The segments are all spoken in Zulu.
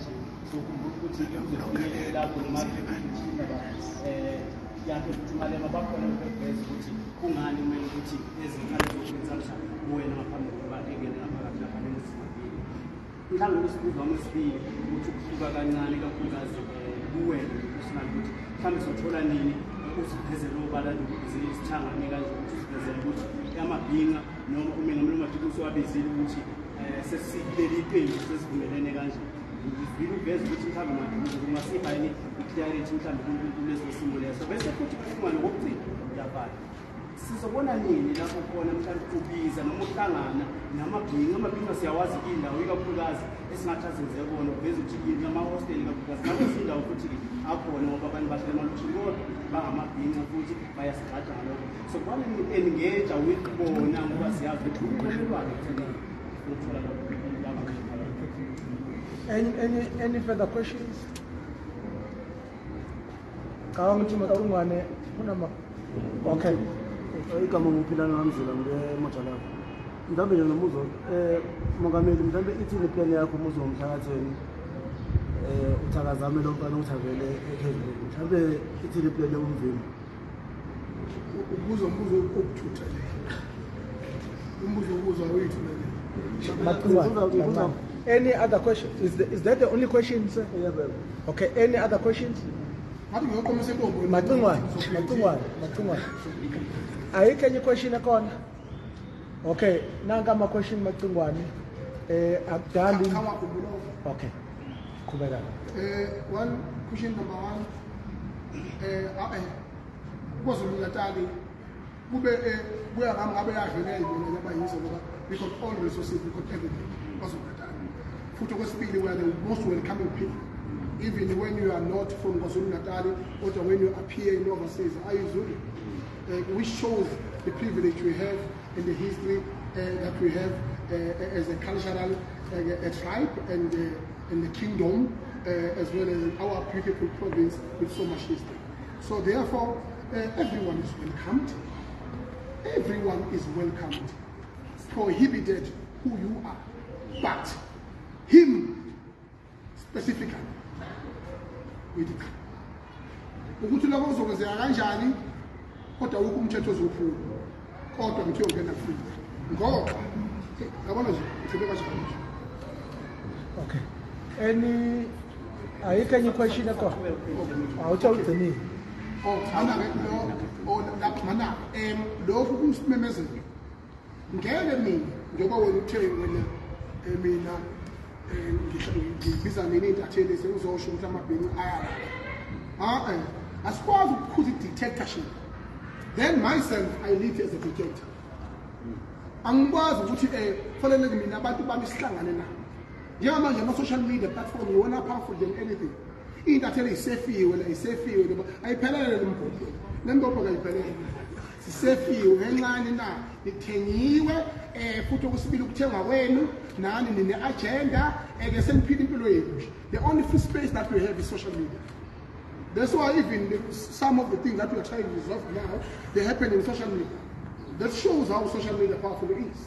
kanje. So khumbula ukuthi kuzofinyelela lapho noma indaba yakhe ukuthi Malema bakhona beveza ukuthi kungani kumele ukuthi eziqale zokwenza kuwena ngaphambi kokuba engene ngaphakathi lapha nemozimabili. Mhlawumbe kusibuzo wami wesibili ukuthi ukuhluka kancane kakhulukazi kuwena personal, ukuthi mhlawumbe sothola nini uzivezele obala isithangane kanje, ukuthi uzivezele ukuthi amabhinca noma umengameli uMaduku usewabizile ukuthi sesikuleli qembu sesivumelene kanje. Ngizwile uveza ukuthi mhlawumbe maduze kungasipha yini i-clarity mhlawumbe kuleso simo leso. Bese futhi kuphuma nokugcina uyabhala, sizobona nini lapho khona mhlawumbe ubiza noma uhlangana namabhinca? Amabhinca siyawazi indawo ikakhulukazi esingathi azenze kona, kuveza ukuthi amahosteli ikakhulukazi nakwezi indawo futhi-ke akhona, ngoba abantu bahlala emalokishini kodwa bangamabhinca futhi bayasigqaja ngalokho. So kubana engage with bona, ngoba siyazi ukuthi kumelwane ekuthenini ukuthola lokho. Any further questions? Cabanga ukuthi Macingwane kunama. Okay. Igama nguPhilana Kamzila ngemoja lakho. Mhlawumbe nje nombuzo, mongameli, mhlawumbe ithini plan yakho umuzo womhlakatheni uthakazame lo mfana ukuthi avele eKZN? Mhlawumbe ithini plan yokumvimba? Ubuza umbuzo okuthutha le. Umbuzo ubuzwa wethu le. Macingwane. Macingwane. Any other question? Is that the only question, sir? Yebo. Okay, any other questions? Ngathi ngiyoqomisa intombi. Macingwane, Macingwane, Macingwane. Ayikho enye question ekhona? Okay, nanka ama question, Macingwane. Akudali. Khawakhumbula. Okay. Qhubeka. One question number one. KwaZulu Natal kube kuya ngami ngabe yadlula yibona yabayizo, ngoba we got all resources, we got everything KwaZulu Natal. Futhi okwesibili, we are the most welcoming people. Even when you are not from KwaZulu Natal, or when you appear in overseas, are you Zulu? Which shows the privilege we have and the history that we have as a cultural a tribe and the kingdom, as well as our beautiful province with so much history. So therefore, everyone is welcomed. Everyone is welcomed. Prohibited who you are. But him specifically, we ukuthi lokho kuzokwenzeka kanjani, kodwa awukho umthetho ozophuma, kodwa ngithi uyongena free, ngoba yabona nje ngithule kanjalo nje. Okay. Any ayikho enye question ekhona? Awuthe ugcinile. Oh, mana-ke lo, oh, lapho mana lokhu kusimemezelo. Ngeke mina, njengoba wena uthe wena mina ngibiza nini intatheli sengizosho ukuthi amabhinci ayalala. Ah, asikwazi ukukhuza i-dictatorship. Then myself, I live as a dictator. Angikwazi ukuthi kufanele mina abantu bami sihlangane nabo. Njengamanje ama-social media platform iwona powerful than anything. Iy'ntatheli yisefiwe la, isefiwe le, ayiphelele le mbhobho, le mbhobho kayiphelele, sisefiwe ngenxani na nithengiwe. Futhi okwesibili, ukuthengwa kwenu nani nine-agenda eke seniphila impilo yenu nje. The only free space that we have is social media. That's why even some of the things that we are trying to resolve now, they happen in social media. That shows how social media powerful it is.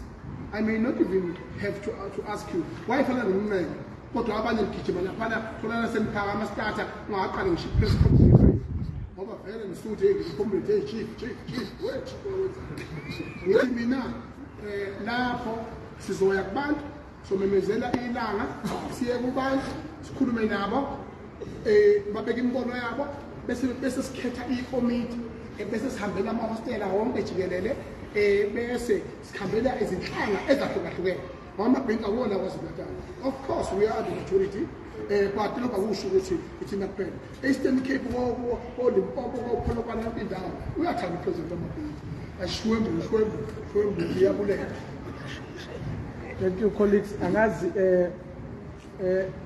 I may not even have to ask you why fanele ngimncenge, kodwa abanye ngigijima laphana tholana seniphakama starter ungaqale ngisho i-press conference, ngoba vele ngisuthi, hey, ngicomrade, hey, chief, chief, chief, wait, ngithi mina lapho sizoya kubantu, somemezela ilanga, siye kubantu, sikhulume nabo, babeke imibono yabo, bese sikhetha ikomiti, bese sihambela amahostela wonke jikelele, bese sikhambela izinhlanga ezahlukahlukene, ngoba amabhinca akuwona KwaZulu Natal. Of course we are the majority, but lokho akusho ukuthi ithina kuphela. Eastern Cape, koLimpopo, koPolokwane, yonke indawo uyathanda upresident amabhinca. Ashwembu, shwembu, shwembu, iyabulela. Thank you, colleagues. Angazi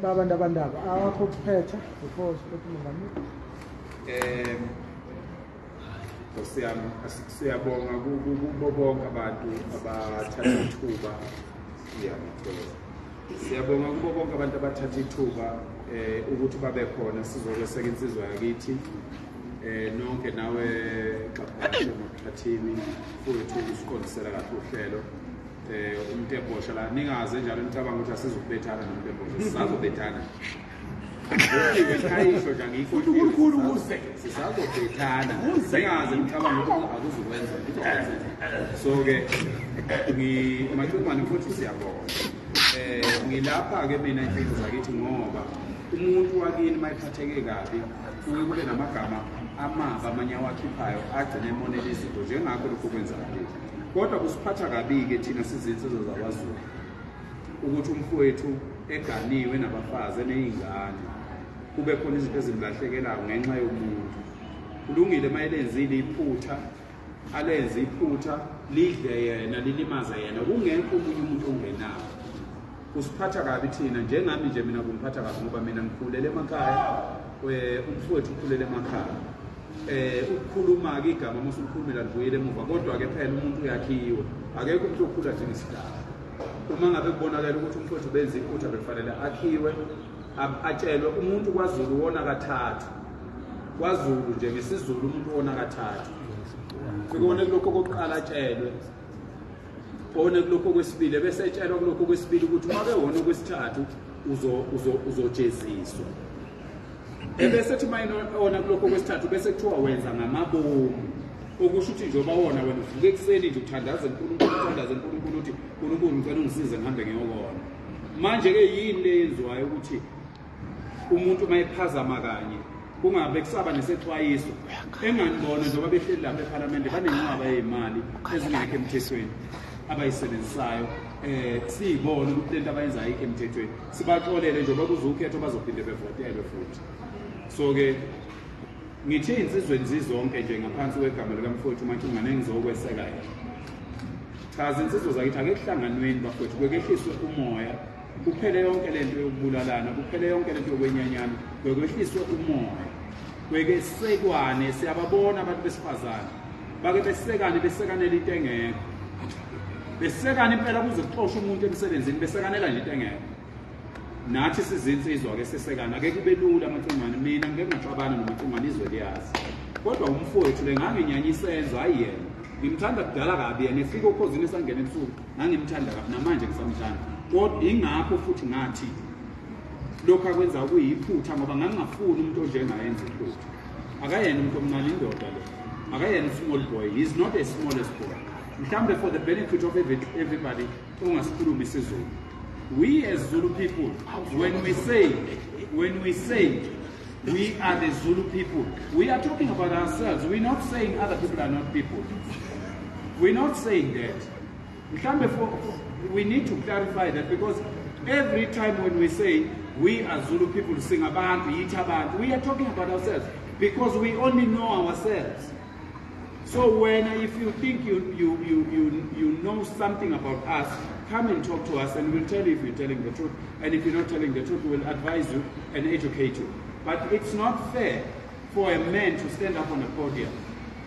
baba Ndabandaba awakho ukuphetha before siphethe umongameli. Nkosi yami, siyabonga kubo bonke abantu abathatha ithuba. Ngiyakuthola. Siyabonga kubo bonke abantu abathatha ithuba ukuthi babe khona sizokweseka insizwa yakithi. Nonke nawe Xaphashe Maphathini futhi usiqondisela kahle uhlelo. Umuntu ebosha la, ningaze njalo nicabanga ukuthi asizukubethana nomuntu ebosha, sisazobethana. Ayisho nje angiyikhohliwe. UNkulunkulu ukuze. Sisazobhethana. Singaze ngicabange ukuthi akuzukwenzeka, kuzokwenzeka. So-ke Macingwane futhi siyabonga. Ngilapha-ke mina inhlelo zakithi ngoba umuntu wakini uma ephatheke kabi kuke kube namagama amabi amanye awakhiphayo agcine emonela izinto njengakho lokhu kwenzakalile. Kodwa kusiphatha kabi-ke thina sizinsizwa zakwaZulu ukuthi umfowethu eganiwe nabafazi eney'ngane kube khona izinto ezimlahlekelayo ngenxa yomuntu. Kulungile uma elenzile iphutha, alenze iphutha lidle yena lilimaze yena kungekho omunye umuntu ongenawo. Kusiphatha kabi thina njengami nje, mina kungiphatha kabi ngoba mina ngikhulele emakhaya, umfowethu ukhulele emakhaya. Ukukhuluma-ke igama uma usulikhulumela libuyele emuva, kodwa-ke phela umuntu uyakhiwe, akekho umuntu okhula njengesihlahla. Uma ngabe kubonakala ukuthi umfowethu benza iphutha bekufanele akhiwe, atshelwe. Umuntu kwaZulu wona kathathu, kwaZulu nje ngesiZulu umuntu wona kathathu. Fikone kulokho kokuqala atshelwe, one kulokho kwesibili, bese etshelwa kulokho kwesibili ukuthi uma bewona okwesithathu uzojeziswa. Ebese ethi uma ona kulokho kwesithathu bese kuthiwa wenza ngamabomu, okusho ukuthi njengoba wona wena uvuke ekuseni nje uthandaze uNkulunkulu, uthandaze uNkulunkulu uthi uNkulunkulu ngicela ungisize ngihambe ngiyokona. Manje-ke yini le yenziwayo ukuthi umuntu uma ephazama kanye kungabe kusaba nesexwayiso? Enganibona njengoba behleli lapha ephalamende banenqwaba yey'mali ezingekho emthethweni abayisebenzisayo. Siyibone ukuthi lento abayenzayo ayikho emthethweni, sibaxolele njengoba kuze ukhetho bazophinde bevotelwe futhi. So-ke ngithi ey'nsizweni zizonke nje ngaphansi kwegama likamfowethu uMacingwane engizokweseka yena. Cha, zinsizwa zakithi, ake kuhlanganweni bafowethu, kwekehliswe umoya, kuphele yonke lento yokubulalana, kuphele yonke lento yokwenyanyana, kwekwehliswe umoya, kwekesekwane. Siyababona abantu besifazane bake besekane, besekanela into engekho, besekane impela kuze kuxoshwe umuntu emsebenzini, besekanela nje into engekho. Nathi sizinsizwa-ke sisekana, ake kube lula Macingwane. Mina ngike ngaxabana noMacingwane, izwe liyazi, kodwa umfowethu le nganginyanya isenzo, hhayi yena. Ngimthanda kudala kabi yena, efika okhozini esangena ebusuku ngangimthanda kabi, namanje ngisamthanda. Kodwa ingakho futhi ngathi lokhu akwenza kuyiphutha, ngoba ngangingafuni umuntu onjengayenza iphutha. Akayena umuntu omncane, indoda le, akayena small boy, he is not a smallest boy. Mhlawumbe for the benefit of everybody ongasikhulumi isiZulu, we as Zulu people, when we say we are the Zulu people, we are talking about ourselves. We're not saying other people are not people. We're not saying that. Mhlambe we need to clarify that, because every time when we say we are Zulu people, singabantu, yithi abantu, we are talking about ourselves because we only know ourselves. So when if you think you know something about us, come and talk to us and we'll tell you if you're telling the truth. And if you're not telling the truth, we'll advise you and educate you. But it's not fair for a man to stand up on a podium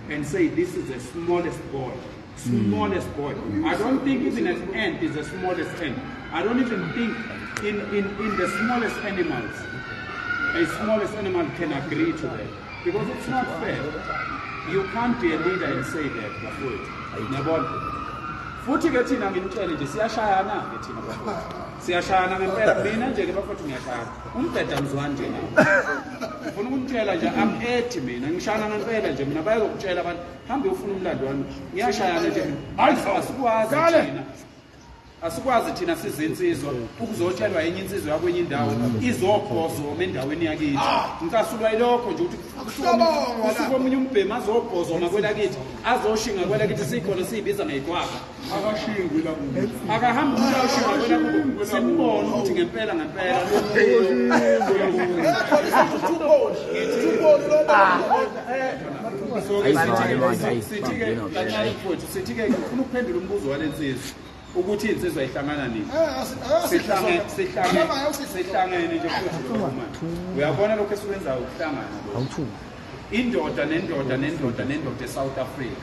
and say this is the smallest boy. Smallest boy. I don't think even an ant is the smallest ant. I don't even think in the smallest animals, a smallest animal can agree to that. Because it's not fair. You can't be a leader and say that, bafowethu. Niyabona? Futhi ke thina nginitshele nje, siyashayana ke thina bafowethu. Siyashayana ngempela, mina nje ke bafowethu ngiyashayana. Umbheda mzwani nje nawo. Ngifuna ukunitshela nje, I'm 80 mina, ngishayana ngempela nje mina, bayazokutshela abantu. Hambe ufuna umlando wami. Ngiyashayana nje mina. Asikwazi thina. Asikwazi thina sizinsizwa ukuzotshelwa enye insizwa yakwenye indawo izobhozoma endaweni yakithi. Ngicasulwa yilokho nje ukuthi kusuka omunye umbhemi azobhozoma kwelakithi, azoshinga kwelakithi, sikhona siyibiza ngey'kwaka. Akashingwi la kubo. Akahambe umuntu ayoshinga kwelakubo, simbone ukuthi ngempela ngempela. Khona isisho two ball lo. So-ke sithi-ke kancane mfowethu, sithi-ke ngifuna ukuphendula umbuzo wale nsizwa ukuthi iy'nsizwa ihlangana nini. Sihlangene nje futhi manje. Uyabona lokhu esikwenzayo ukuhlangana lokhu. Indoda nendoda nendoda nendoda eSouth Africa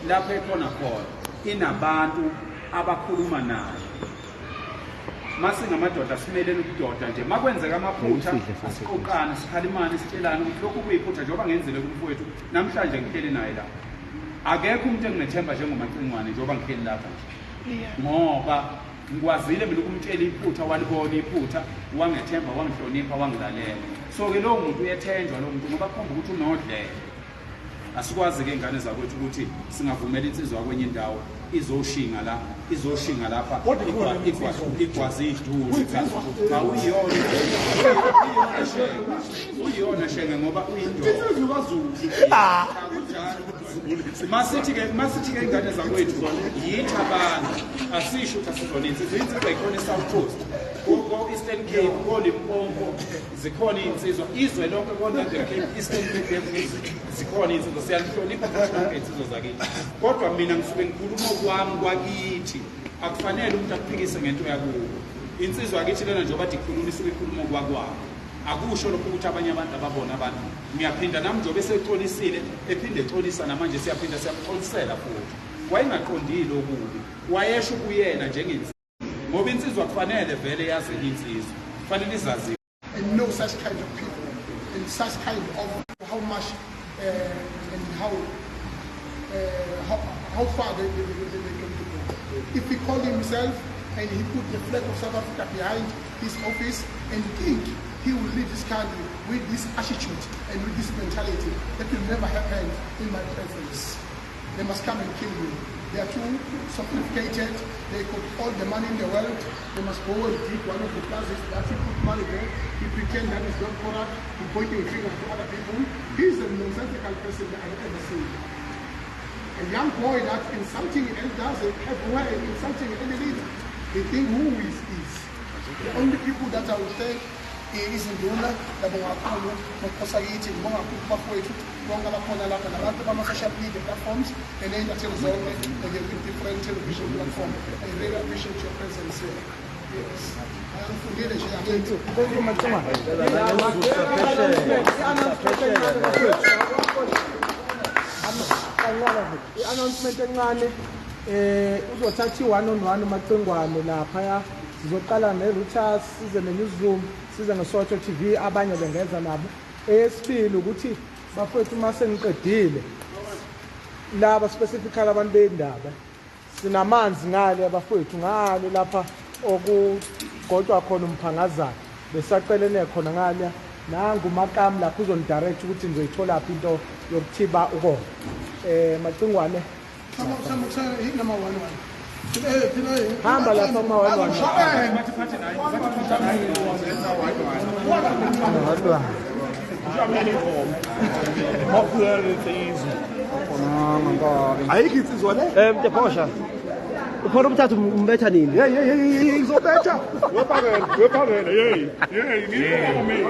lapho ekhona khona inabantu abakhuluma nayo. Masingamadoda simelele ubudoda nje, makwenzeka amaphutha asiqoqane, sikhalimane, sitshelane ukuthi lokhu kuyiphutha, njengoba ngenzile kumfowethu namhlanje ngihleli naye la. Akekho umuntu engimethemba njengoMacingwane njengoba ngihleli lapha nje, ngoba Ngikwazile mina ukumtshela iphutha, walibona iphutha, wangethemba, wangihlonipha, wangilalela. So ke lowo muntu uyethenjwa lowo muntu ngoba khomba ukuthi unodlele. Asikwazi-ke ingane zakwethu ukuthi singavumela insizwa kwenye indawo izoshinga la, izoshinga lapha, igwazi idule. Cha, uyiyona uyiyona Shenge ngoba uyindoda. Masithi-ke ingane zakwethu yithi abantu, asisho ukuthi asizona insizwa. Insizwa ikhona e-South Coast, ko-Eastern Cape, ko-Limpopo, zikhona iy'nsizwa. Izwe lonke ko-Northern Cape, Eastern Cape, zikhona iy'nsizwa. Siyalihlonipha futhi zonke iy'nsizwa zakithi. Kodwa mina ngisuke ngikhuluma okwami kwakithi, akufanele umuntu akuphikise ngento yakubo. Insizwa yakithi lena njengoba ikhuluma isuke ikhuluma okwakwabo. Akusho lokho ukuthi abanye abantu ababona abantu. Ngiyaphinda nami njengoba esexolisile, ephinde exolisa namanje siyaphinda siyamxolisela futhi. Wayengaqondile okubi, wayesho kuyena njengensizwa. Ngoba insizwa kufanele vele yazi insizwa, kufanele izazi. And know such kind of people and such kind of how much and how far they can go. If he called himself and he put the flag of South Africa behind his office and think he will lead this country with this attitude and with this mentality, that will never happen in my presence. They must come and kill me. They are too sophisticated. They got all the money in the world. They must go and dig one of the places that he put money there. He pretend that he's not corrupt. He pointing fingers to other people. He's a nonsensical person that I've ever seen. A young boy that insulting elders everywhere, insulting any leader. They think who is is. The only people that I would thank izinduna labongakhulu nokhosakithi ngibonga kakhulu bafowethu bonke abakhona lapha nabantu bama-social media platforms and ney'ntatheli zonke and the different television platform. I really appreciate your presence here. Yes. Angifundile nje angithi. Thank you, Macingwane. I-announcement encane, uzothatha i-one on one uMacingwane laphaya. Sizoqala ne-Reuters, size ne-Newsroom, size ne-Soweto TV, abanye bengeza nabo. Eyesibili ukuthi bafowethu uma seniqedile laba specifically abantu bendaba, sinamanzi ngale abafowethu ngale lapha okugotshwa khona umphangazana, besacelene khona ngale nangu uMakamu lapho uzonidirect ukuthi nizoyitholaphi into yokuthiba ukoma. Macingwane. Number 1 1. Hamba lapha uma 1 1. Ayikho insizwa le. Mtephosha. Ukhona umthathu umbetha nini? Hey hey hey, ngizobetha. Wephakele, wephakele, hey. Hey, ngiyibona mina.